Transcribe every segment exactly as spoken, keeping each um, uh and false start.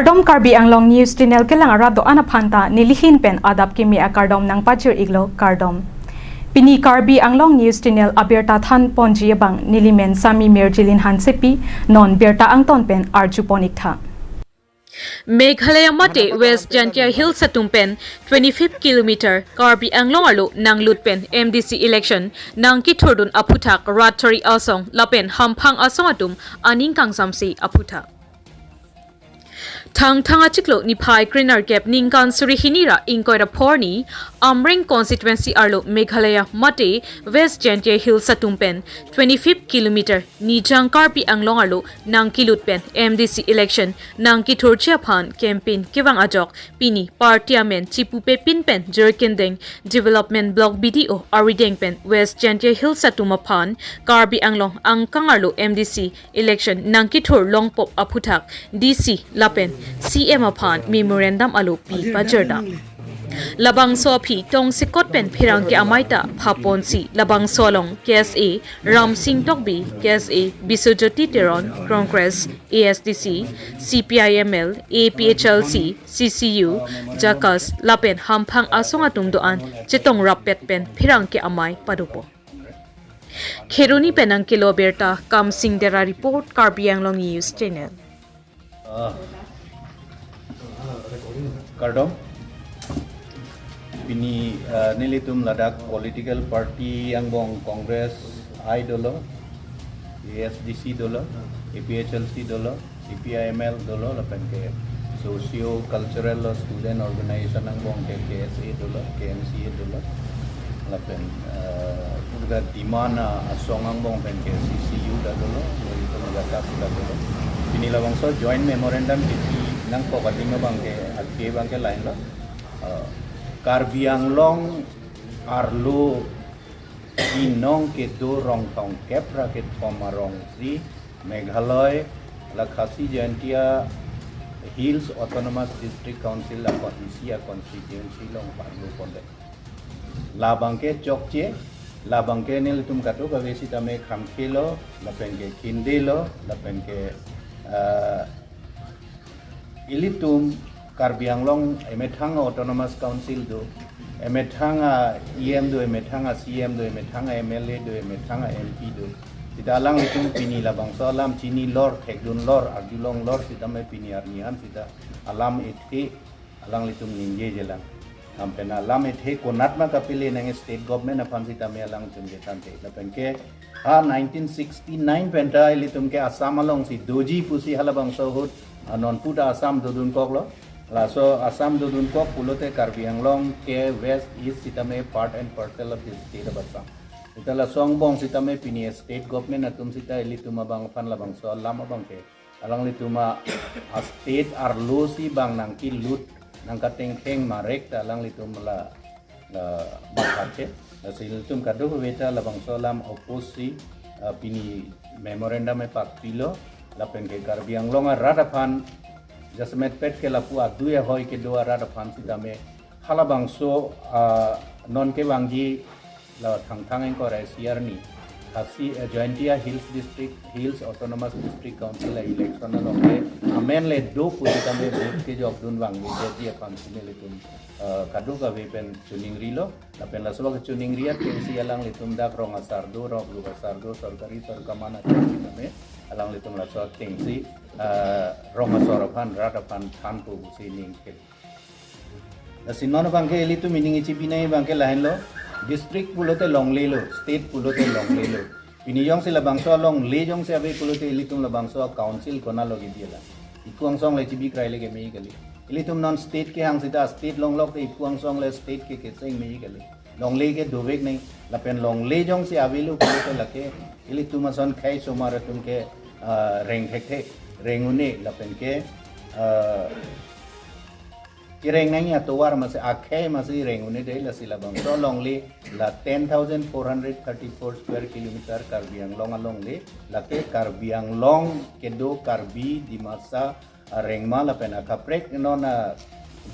Kardom, Karbi Anglong News Channel kelang arat do-an aphan ta nelihin pen adap kimi akardom nangpajir iklo, kardom. Pini Karbi Anglong News Channel abirta than ponji abang nelimen Sami Mirjilin Hansepi, non birta angton pen arju pon iktha. Meghalaya mate West Jaintia Hills atum pen twenty-fifth kilometer Karbi Anglong arlo nanglut pen M D C election nangkethurdun aphuthak rat thari asong lapen hamphang asong atum aning kangsamse aphuthak. Thangthang achiklo niphai krenerkep ningkan suri hini ra ingkoi ra pho arni Amreng constituency arlo Meghalaya mate West Jaintia Hills atum pen twenty-fifth kilometer Nijang Karbi Anglong arlo nangkelut pen M D C election nangkethurji aphan campaign kevang ajok pini party amen chipupepin pen Jirkindeng Development Block B D O arideng pen West Jaintia Hills atum aphan Karbi Anglong angkang arlo M D C election nangkethur longpop aphuthak D C lapen C M aphan memorandum alo pi pajirta. Labangso aphi tongsekot pen pherangke amei ta phaponsi labangso along K S A Ramsing Tokbi, K S A Biswajyoti Teron, Congress, A S D C, C P I M L, A P H L C, C C U, JACAS lapen hamphang asong atum do-an chetong rappet pen pherangke amei padopo. Kheroni pen nangkelo birta Kamsing Dera report, Karbi Anglong News Channel. Ah, kardom. Pini, ah, nelitum ladak political party angbong Congress I dolo, A S D C dolo, A P H L C dolo, C P I M L dolo, lapen ke socio cultural lo student organization angbong ke K S A dolo, K M C A dolo, lapen, eh, purga demand, ah, asong angbong pen ke C C U ta dolo, nelitum JACAS ta dolo. Pini labangso joint memorandum kipi nangkok ading abang ke, ake abang ke lahenlo. Eh, Karbi Anglong arlo inong kedo rong tongkep ra kethom arongsi Meghalaya la Khasi Jaintia Hills Autonomous District Council la kon isi a constituency along parlo pondet. Labang ke chokche, labang ke nelitum kadokave sitame khamkhelo, lapen ke khindelo, lapen ke, ah, ilitum Karbi Anglong emethang Autonomous Council do, emethang a E M do, emethang a C M do, emethang a M L A do, emethang a M P do. Sita alanglitum pini labangso alam chinilor, thekdunlor, arjulonglor sitame pini arni an sita alam ethe alanglitum ningjejelang. Lapen alam ethe konat ma kapele nang state government aphan sitame alangtum kethan te. Lapen ke ha nineteen sixty-nine pen ta ilitum ke Assam alongsi doji pusi halabangso ahut, ah, non puta Assam dodunkoklo. Laso Assam dodunkok pulote Karbi Anglong ke West East sitame part and parcel of the state of Assam. Sita laso angbong sitame pini state government atum sita ilitum abang aphan labangso alam abang ke alanglitum a, a state arlosi bang nangkelut, nangkatengkheng marek ta alanglitum la, la bahat ke. Lasi ilitum kadokave ta labangso alam oppose si, ah, pini memorandum epak pilo, lapen ke Karbi Anglong arat aphan jasemet pet ke lapu adui ahoi kedo arat aphan sitame halabangso, ah, non kevangji la Thangthang ingkoi ra isi arni Khasi, eh, Jaintia Hills District, Hills Autonomous District Council a election along ke amen le do pusitame vote kejokdun vangveji aphansi nelitum, eh, kadokave pen choningrilo. Lapen laso kechoningri atengsi alanglitum dak rong asar do, rong asar do, sorkari sorkaman atengsi tame alanglitum laso atengsi, eh, rong asor aphan, rat aphan thanpo pusi ning ke. Lasi non abang ke ilitum ining ichibinai abang ke lahenlo, district pulote longlelo, state pulote longlelo. Pini jongsi labangso alongle jongsi ave pulote ilitum labangso a council konatlo kebi la. Iphu angsong le chibi krai le keme kali. Ilitum non state kehang sita state longlok te iphu angsong le state ke kecheng me kali. Longle ke dovek nai, lapen longle jongsi avelo pulote lake ilitum ason khei somar atum ke, ah, reng thekthe, reng un-e, lapen ke, ah, kereng nangji atovar masi akhei masi reng un-e de. Lasi labangso alongle la ten thousand four hundred thirty-four square kilometer Karbi Anglong alongle, lake Karbi Anglong kedo Karbi, Dimasa, ah, Rengma lapen akaprek non a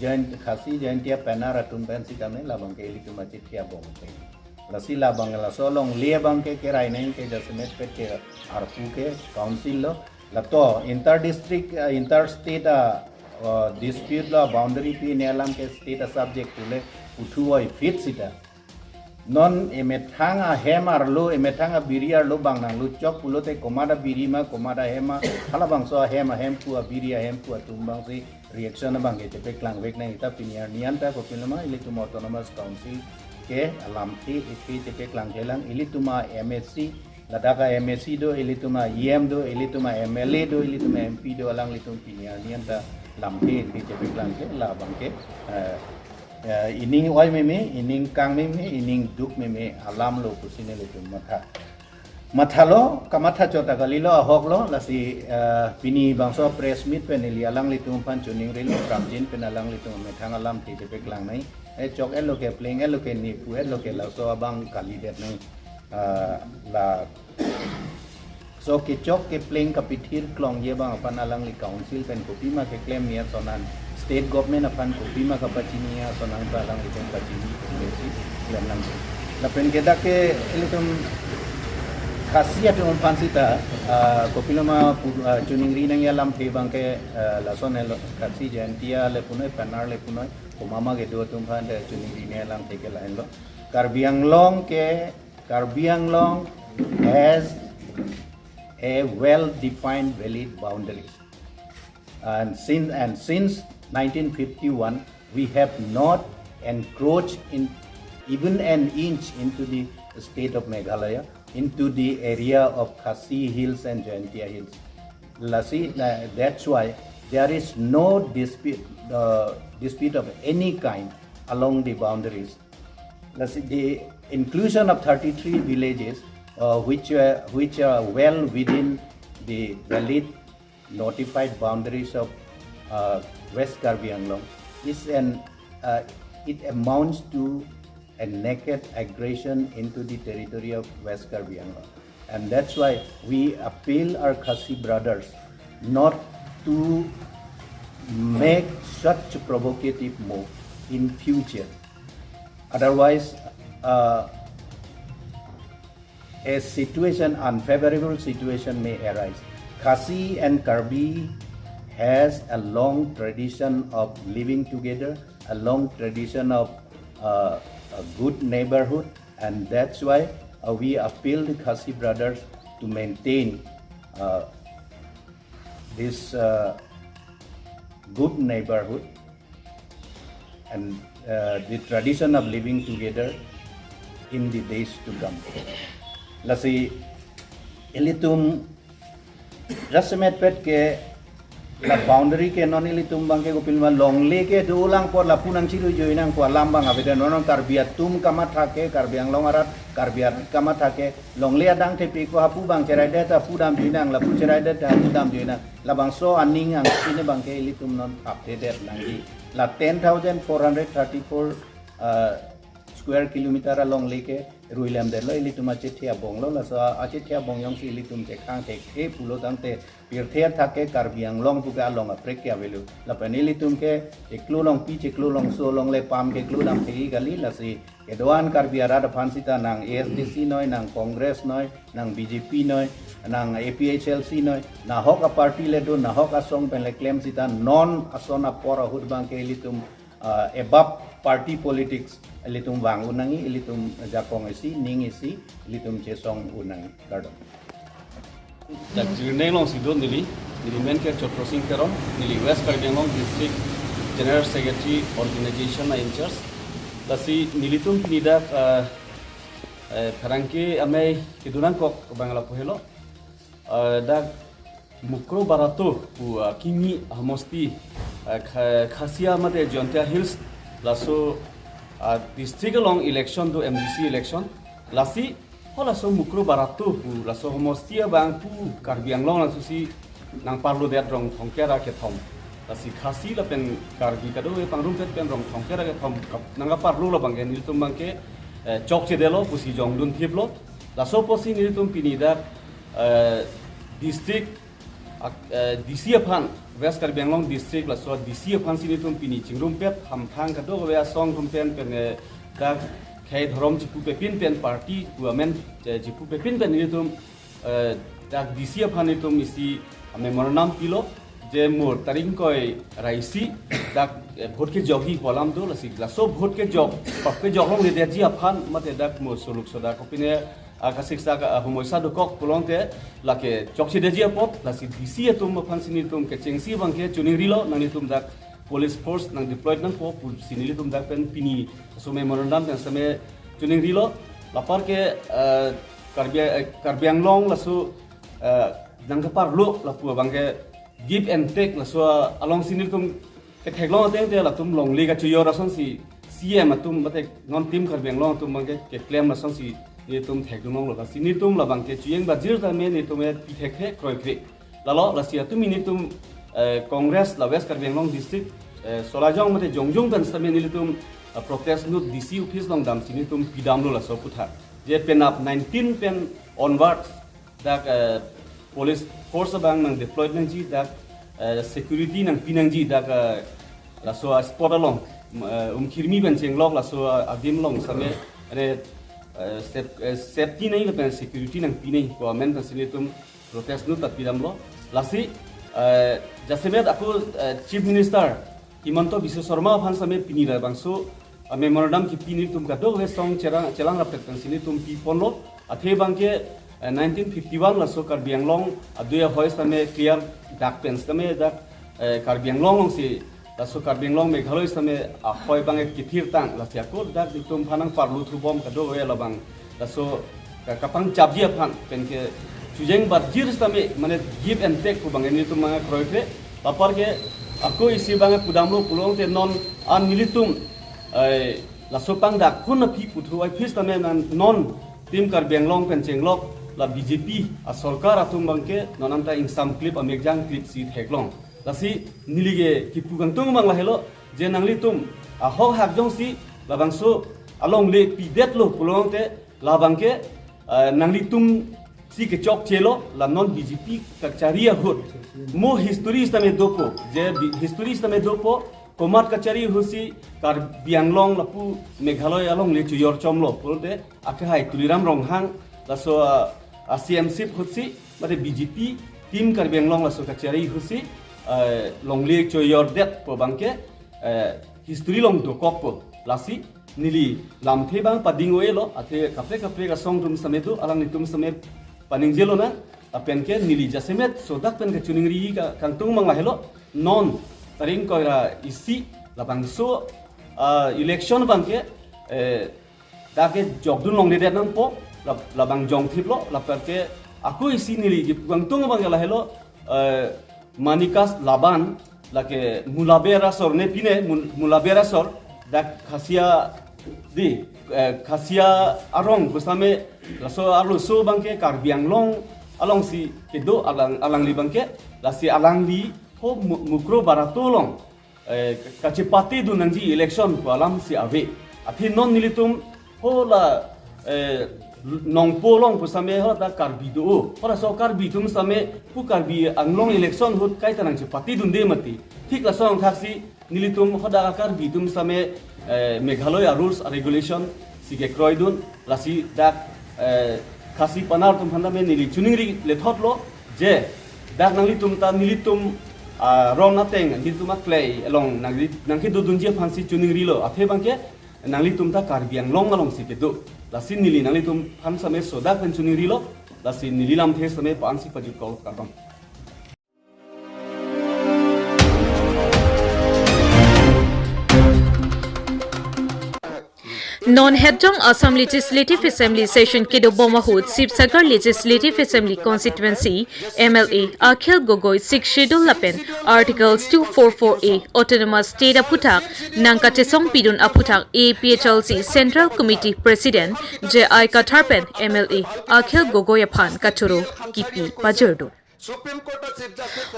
Jain-, Khasi Jaintia Pnar atum pen sitame labang ke ilitum achithia bom ke. Lasi labang laso alongle abang ke kerai nangji ke jasemet pet ke arpu ke council lo. Lato inter district, ah, inter state a uh, dispute lo boundary pine alam ke state a subject pule puthoi phit sita. Non emethang ahem arlo, emethang abiri arlo bang nangluchok pulote komat abiri ma, komat ahem ma, halabangso ahem, ahemphu, abiri ahemphu atum abangsi reaction abang ke chepaklangvek nang. Ita pini arni anta kopiloma ilitum Autonomous Council ke alamthe ethe chepaklangklelang. Ilitum a M A C, ladak a M A C do, ilitum a E M do, ilitum a M L A do, ilitum a M P do, alanglitum pini arni anta lamthe ethe chepaklangkle, labang ke, eh, eh, ining oi meme, ining kang meme, ining duk meme alam lo pusi nelitum matha. Mathalo, kamatha chot ta kalilo, ahoklo, lasi, eh, pini bangso press meet pen neli alanglitum aphan choningrilo, prapjin pen alanglitum methang alamthe chepaklang nai. Eh, chok-etlo ke, pleng-etlo ke, ne pu-etlo ke, laso abang kalidet nai. Ah, laso kechok kepleng kapithir klongji abang aphan alangli council pen kopima keklem, ya sonan state government aphan kopima kapachini, ya sonan ta alanglitum pachini, klem lang. Lapen ke dak ke ilitum Khasi atum aphan sita, ah, kopiloma pu-, ah, choningri nangji alamthe abang ke, ah, lasonlo, Khasi Jaintia le punoi, Pnar le punoi, komat ma kedo atum aphan ta choningri nangji alamthe ke lahenlo. Karbi Anglong ke, Karbi Anglong has a well-defined valid boundaries. And since, and since nineteen fifty-one, we have not encroached in even an inch into the state of Meghalaya, into the area of Khasi Hills and Jaintia Hills. Lasi, uh, that's why there is no dispute, uh, dispute of any kind along the boundaries. Lasi, the inclusion of thirty-three villages, uh, which, uh, which are well within the valid notified boundaries of, uh, West Karbi Anglong is an, uh, it amounts to a naked aggression into the territory of West Karbi Anglong. And that's why we appeal our Khasi brothers not to make such provocative move in future. Otherwise, uh, a situation, unfavorable situation may arise. Khasi and Karbi has a long tradition of living together, a long tradition of, uh, a good neighborhood, and that's why, uh, we appeal the Khasi brothers to maintain, uh, this, uh, good neighborhood and, uh, the tradition of living together in the days to come. Lasi ilitum jasemet pet ke la boundary ke non ilitum abang ke kopiloma longle ke dolang apot lapu nangchirui joi nang ko alam abang avedet, non non Karbi atum kamatha ke, Karbi Anglong arat Karbi arat kamatha ke longle adang thepi ko hapu abang cheraidet hapu dam joi nang, lapu cheraidet hapu dam joi nang. Labangso aning angthin abang ke ilitum non thapthedet nangji. La ten thousand four hundred thirty-four, uh, square kilometer alongle ke ruilemdetlo, ilitum achethe abong lo, laso achethe abong jongsi ilitum chekhang thekthe pulo tangte pirthe athak ke Karbi Anglong pu ke along aprek ke avelo. Lapen ilitum ke chiklo longpi, chiklo longso along le pam keklo dam thekji kali. Lasi kedo-an Karbi arat aphan sita nang A S D C noi, nang Congress noi, nang B J P noi, nang A P H L C noi, nahok a party le do, nahok asong pen le klem sita non ason apor ahut abang ke ilitum, uh, above party politics ilitum vang un nangji, ilitum jakong isi, ning isi, ilitum chesong un nangji. Kardom. Dak Jirneng alongsi do neli, neli men ke Chotro Sing Teron, neli West Karbi Anglong District General Secretary Organization a in charge. Lasi nelitum pini dak, eh, eh, pherangke amei kedo nangkok abang lapu helo. Eh, dak Mukroh Barato pu, eh, kimi homosti, eh, Kha-, Khasi mate Jaintia Hills laso, eh, district along election do, M D C election. Lasi halaso Mukroh Barato pu laso homosti abang pu Karbi Anglong laso si nangparlodet rong thomkep ra kethom. Lasi Khasi lapen Karbi kadokave pangrumpet pen rong thomkep ra kethom kap-, nangkaparlo abang ke nelitum abang ke, eh, chokchedetlo pusi jongdun thiplo. Laso apotsi nelitum pini dak, eh, district ak-, eh, D C aphan, West Karbi Anglong District laso D C aphan si nelitum pini chingrumpet, hamphang kadokave asong atum pen pen, eh, dak khei dhorom chipupepin pen, party pu amen, eh, chipupepin pen nelitum, eh, dak D C aphan nelitum isi memorandum pilo. Ke mo tarik ingkoi ra isi dak, eh, vote kejokji pu alam do, lasi laso vote kejok, pap kejok longledetji aphan mate dak mo suluk soda kopine, ah, kasiksak, ah, homoisa dokok pulote lake chokchedetji apot, lasi D C atum aphansi nelitum kechengsi abangke choningrilo, nanglitum dak police force nang deploy nangpo pusi nelitum dak pen pini laso memorandum pen sitame choningrilo, lapar ke, eh, Karbi, eh, Karbi Anglong laso, eh, nangkeparlo lapu abangke give and take laso alongsi nelitum ketheklong ateng te latum longle kachoyor asonsi C M atum mate non Team Karbi Anglong atum abangke keklem asonsi nelitum theklonglo, lasi nelitum labangke chojeng bajir tame nelitum e pi thekthe kroikre. Lalo lasi atum nelitum, eh, Congress la West Karbi Anglong District, eh, solajong mate jongjong pen sitame nelitum, eh, protest note D C office along damsi nelitum pidamlo laso aputhak. Je penap nineteen pen onwards dak, eh, police force abang nang deploy nangji dak, eh, security nangpi nangji dak, eh, laso a-spot along, eh, Umkhirmi pen chenglok laso a-, adim along sitame, ane, eh, saf-, eh, safety nangji lapen security nangpi nangji pu amen pensi nelitum protest note ta pidamlo. Lasi, eh, jasemet ako, eh, Chief Minister Himanta Biswa Sarma aphan sitame pini labangso, ah, memorandum kipi nelitum kadokave asong chelang, chelang rapet pensi nelitum piponlo. Athe abangke, eh, nineteen fifty-one laso Karbi Anglong adui ahoi sitame clear dak pen sitame dak, eh, Karbi Anglong alongsi laso Karbi Anglong Meghalaya sitame ahoi abang kethirtang, lasi ako dak nelitum aphan nangparlu thubom kadokave labang laso ka-, kapangchapji aphan penke chojeng bajir sitame mane give and take pu abang nelitum abang kroikre, lapar ke ako isi abang pudamlo pulote non an nelitum, eh, laso pangdak kun aphi puthu ai phis tame nan non Team Karbi Anglong pen chenglok la B J P asorkar atum abangke non anta ingsamklip amek jangklipsi theklong. Lasi neli ke kipu kangtung abang lahelo, je nanglitum ahok hak jongsi labangso alongle pidetlo pulote labangke, eh, nanglitumsi kechokchelo, la non B J P kachari ahut. Mo history sitame dopo, je bi-, history sitame dopo, komat kachari ahutsi Karbi Anglong lapu Meghalaya alongle choyor chomlo pulote, akehai Tuliram Ronghang laso, ah, a-C M sip ahutsi, mate B J P Team Karbi Anglong laso kachari ahutsi, eh, longle choyordet pu abangke, eh, history along dokokpo. Lasi neli lamthe abang pading-o-elo, athe kaprek kaprek asong atum sitame do, alanglitum sitame paningjelo na, lapen ke neli jasemet sodak pen kachiningri ka-, kangtung abang lahelo, non tarik ingkoi ra isi labangso, ah, election abangke, eh, dak kejokdun longledet nangpo, la-, labang jongthiplo, lapar ke ako isi neli kipu kangtung abang lahelo, eh, Manicas Laban, lake Mulaber asor ne pine, Mul-, Mulaber asor, dak Khasia di, eh, Khasia arong pu sitame, laso arloso abangke Karbi Anglong alongsi kedo alang, alangli abangke, lasi alangli ho Mu-, Mukroh Barato along, eh, kachepatedun nangji election pu alamsi ave. Athe non nelitum ho la, eh, Nongpoh along pu sitame ho ta Karbi do. Ho laso Karbi atum sitame pu Karbi Anglong election ahut kaita nangchepatedunde mati. Thik laso angthaksi nelitum ho dak Karbi atum sitame, eh, Meghalaya rules regulation si kekroidun, lasi dak, eh, Khasi Pnar atum aphan tame neli chiningri lethotlo, je dak nanglitum ta nelitum, ah, ron ateng nelitum aklei along nangri-, nangkedodunji aphansi chiningrilo, athe abangke nanglitum ta Karbi Anglong alongsi kedo. Lasi neli nanglitum aphan sitame sodak pen chiningrilo, lasi neli lamthe sitame pa-ansi pajutkok, kardom. Non hetjong Assam Legislative Assembly session kedobom ahut Sibsagar Legislative Assembly Constituency M L A Akhil Gogoi Sixth Schedule lapen Articles two four four A Autonomous State aphuthak nangkachesongpidun aphuthak A P H L C Central Committee President J I Kathar pen M L A Akhil Gogoi aphan kachoro kipi pajirdun.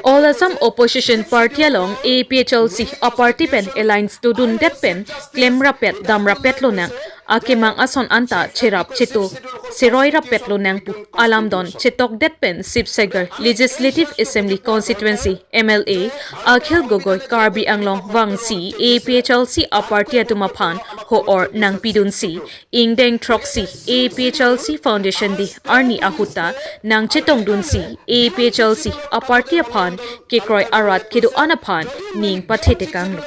All Assam Opposition Party along A P H L C aparty pen alliance dodundet pen klemrapet damrapet lonang, akemang ason anta cherap cheto seroi rapet lonang pu alamdon chetokdet pen Sibsagar Legislative Assembly Constituency M L A Akhil Gogoi Karbi Anglong vangsi A P H L C aparty atum aphan ho-or nangpidunsi, ingdeng throksi A P H L C Foundation Day arni ahut ta nangchetongdunsi, A P H L C a-party aphan kekroi arat kedo-an aphan ning pathetekanglo.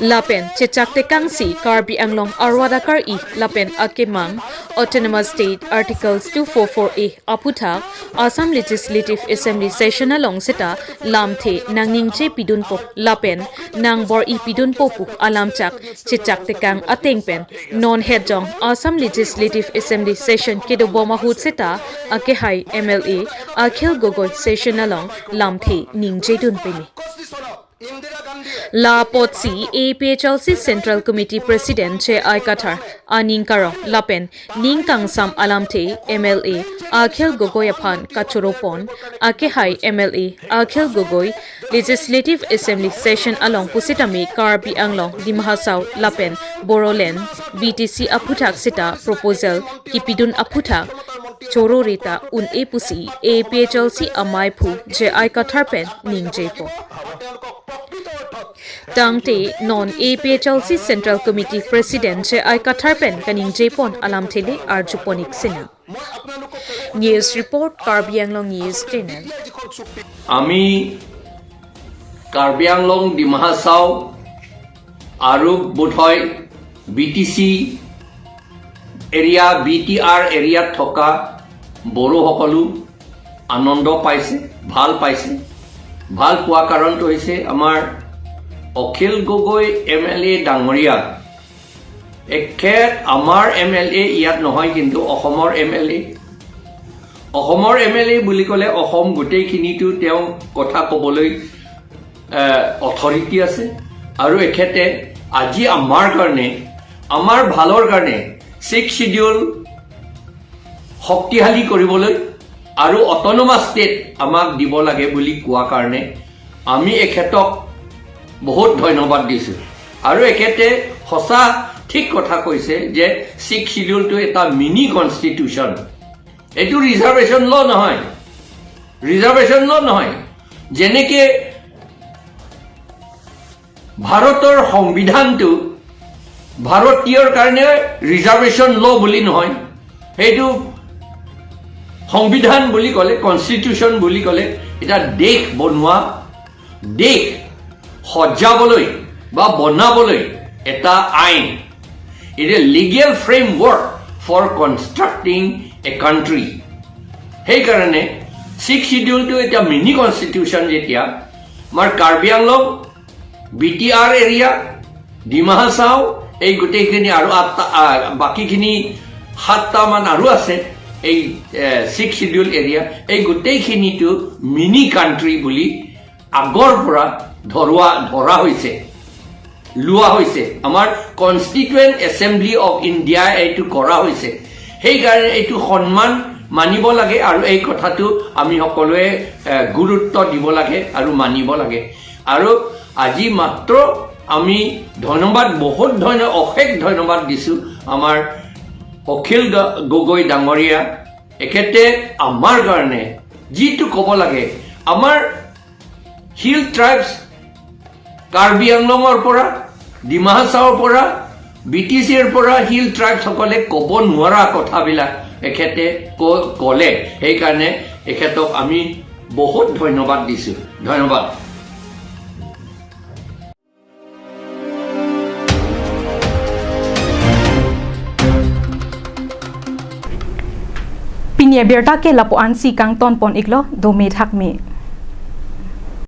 Lapen chechaktekangsi Karbi Anglong arat akar-i lapen akemang Autonomous State Articles two four four A aphuthak Assam Legislative Assembly session along seta lamthe nangningjepidunpo lapen nangbor-ipidunpo pu alamchak chechaktekang ateng pen non hetjong Assam Legislative Assembly session kedobom ahut seta akehai M L A Akhil Gogoi session along lamthe ningjedun peme. La apotsi A P H L C Central Committee President J I Kathar aning karong lapen ning kangsam alamthe M L A Akhil Gogoi aphan kachoropon, akehai M L A Akhil Gogoi Legislative Assembly session along pusitame Karbi Anglong, Dima Hasao lapen Bodoland B T C aphuthak seta proposal kipidun aphuthak choro rita un-e pusi A P H L C amaiphu J I Kathar pen ningjepo. Tangte non A P H L C Central Committee President J I Kathar pen kaningjepon alamthe le arjupon-ik sinang. News report, Karbi Anglong News Channel. আমি কাৰ্বি আংলং, ডিমা হাছাও আৰু বোধহয় B T চি area, B T আৰ এৰিয়াত থকা বড়োসকলো আনন্দ পাইছে, ভাল পাইছে। ভাল পোৱা কাৰণটো হৈছে আমাৰ অখিল গগৈ এম এল এ ডাঙৰীয়া, এখেত আমাৰ এম এল এ ইয়াত নহয়, কিন্তু অসমৰ এম এল এ। অসমৰ এম এল এ বুলি ক'লে অসম গোটেইখিনিতো তেওঁ কথা ক'বলৈ অথৰিটি আছে। আৰু এখেতে আজি আমাৰ কাৰণে, আমাৰ ভালৰ কাৰণে ছিক্স শ্বিডিউল শক্তিশালী কৰিবলৈ আৰু অট'নমাছ ষ্টেট আমাক দিব লাগে বুলি কোৱা কাৰণে আমি এখেতক বহুত ধন্যবাদ দিছোঁ। আৰু এখেতে সঁচা ঠিক কথা কৈছে যে ছিক্স শ্বিডিউলটো এটা মিনি কনষ্টিটিউশ্যন। এইটো ৰিজাৰ্ভেশ্যন ল' নহয়, ৰিজাৰ্ভেশ্যন ল' নহয়। যেনেকে ভাৰতৰ সংবিধানটো ভাৰতীয়ৰ কাৰণে ৰিজাৰ্ভেশ্যন ল' বুলি নহয়, সেইটো সংবিধান বুলি ক'লে, কনষ্টিটিউশ্যন বুলি ক'লে এটা দেশ বনোৱা, দেশ সজাবলৈ বা বনাবলৈ এটা আইন। It is a legal framework for constructing a country. সেইকাৰণে ছিক্স শ্বিডিউলটো এতিয়া মিনি কনষ্টিটিউশ্যন, যেতিয়া আমাৰ কাৰ্বি আংলং, বি টি আৰ এৰিয়া, ডিমা হাছাও, এই গোটেইখিনি আৰু আঠটা, আহ, বাকীখিনি সাতটামান আৰু আছে এই ছিক্স শ্বিডিউল এৰিয়া, এই গোটেইখিনিতো মিনি কাণ্ট্ৰি বুলি আগৰ পৰা ধৰোৱা, ধৰা হৈছে, লোৱা হৈছে। আমাৰ কনষ্টিটুৱেণ্ট এছেম্বলি অফ ইণ্ডিয়াই এইটো কৰা হৈছে। সেইকাৰণে এইটো সন্মান মানিব লাগে আৰু এই কথাটো আমি সকলোৱে এ, গুৰুত্ব দিব লাগে আৰু মানিব লাগে। আৰু আজি মাত্ৰ আমি ধন্যবাদ, বহুত ধন্য-, অশেষ ধন্যবাদ দিছোঁ আমাৰ অখিল গ-, গগৈ ডাঙৰীয়া। এখেতে আমাৰ কাৰণে যিটো ক'ব লাগে, আমাৰ হিল ট্ৰাইবছ, কাৰ্বি আংলঙৰ পৰা, ডিমা হাছাওৰ পৰা, বি টি চিৰ পৰা হিল ট্ৰাইবছসকলে ক'ব নোৱাৰা কথাবিলাক এখেতে ক-, ক'লে। সেইকাৰণে এখেতক আমি বহুত ধন্যবাদ দিছোঁ। ধন্যবাদ। Pini abirta ke lapu-ansi kangtonpon-iklo, dome thakme.